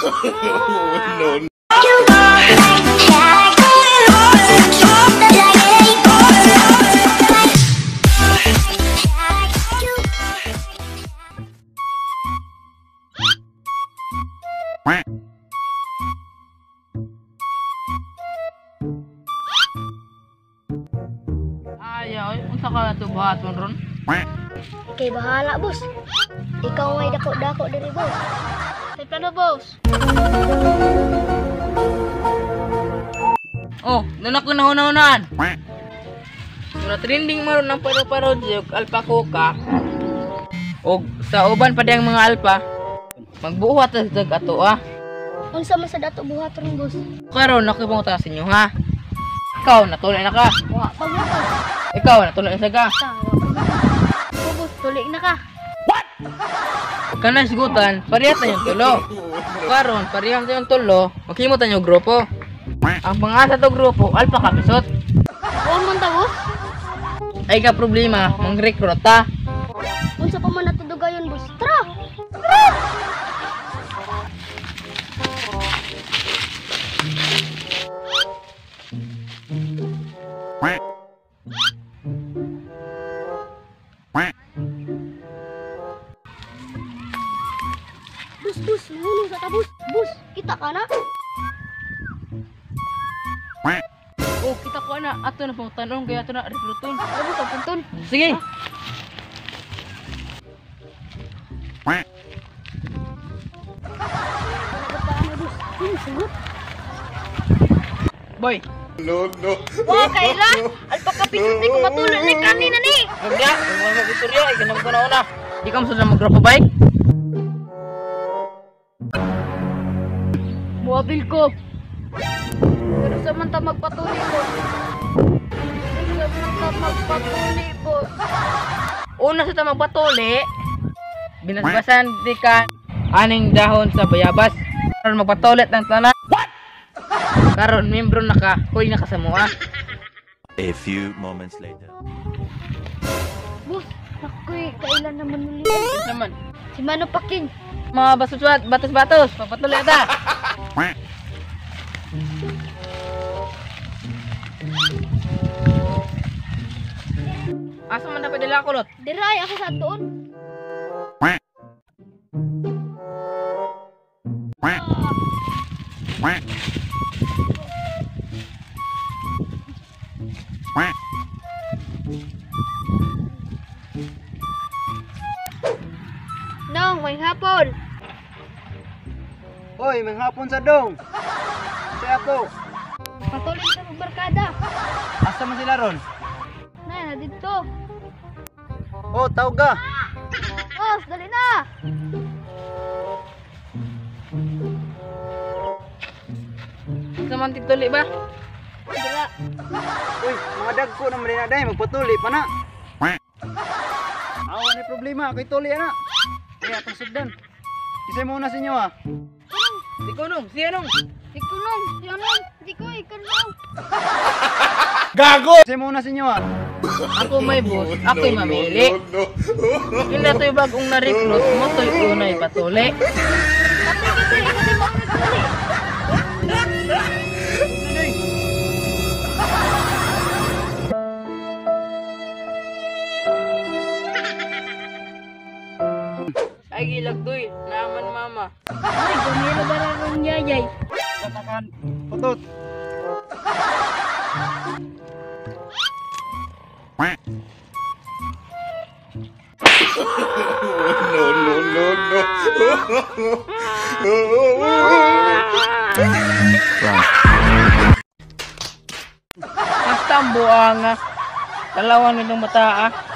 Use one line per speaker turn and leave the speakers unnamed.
No.
Ayaw, unsa ka na buhaton ron?
Kay bahala, boss. Ikaw ngay dako-dako diri, boss. May plano, boss.
Oh, doon ako nahuna-hunaan. Mura trending maron ng paro-paro og alpa coca. Og sa uban pa diyang mga alpa, magbuhat ta sa ato ah.
Unsa man sa dato buhaton, boss?
Karon ako pangutana sa inyo ha. Ikaw natulay na ka.
Wa pa mo.
Ikaw natulay na ka.
Oh, boss, tuloy na ka.
What? Kanang sigutan, pareha tayong tulo. Karon, pareha tayong tulo, maghimo tayo grupo. Ang pangasa to grupo, alpa kapisot.
Wa man ta, boss.
Ay ka problema, mang-recruit ta.
Unsa pa man nato dugayon, boss? Tara. Bus, bus, nahulog sa tabus. Bus, kita ka na?
Oh, kita ko na. Ato na pong tanong, kaya ato na rekruton.
Ano ka punton?
Sige. Boy.
No, no.
Wa kaila. Alpa kapisot ni ko matulog ni kanina ni.
Magya, mo mo istorya, iganam ko na una. Di ka mo magrupo bike?
Muabil ko. Pero sa man ta magpatuli, boss. Sa man ta magpatuli, boss.
Una sa ta magpatuli, binasbasan di ka aning dahon sa bayabas. Karon magpatulit ng tanan. What? Karon membro na ka, huy na ka sa mua.
A few moments later.
Boss, nakoy kailan naman muli.
Naman.
Si Mano Paking.
Mga batos-batos, papatuloy ta. Asa man dapat dila kulot?
Diray ako sa tuon. Nong, may hapon.
Hoy, may hapon sa dong. Sa ako.
Patuloy sa barkada.
Asa man sila ron?
Na, dito.
Oh, tawag ka.
Boss, dali na.
Asa man tituli ba?
Dira.
Uy, mga dagko naman din na dahil magpatuli pa na. Awa ni problema, ako'y tuli na. Kaya atong sugdan. Kisay muna sa inyo ah.
Si Kunong, si Anong.
Si Kunong, si Anong. Si ko, ikaw lang.
Gago!
Kisay muna sa inyo ah.
Ako may boss, ako'y mamili.
No, no.
Kila to'y bagong na-recruit mo, to'y unay patuli.
Patay ka to'y, ikaw din mo nagtuli.
Ay, gilag doy, naaman mama.
Ay, gumilo ba na akong yayay?
Katakan, putot.
No, no, no, no.
Basta ang buanga. Dalawa nitong bata ah.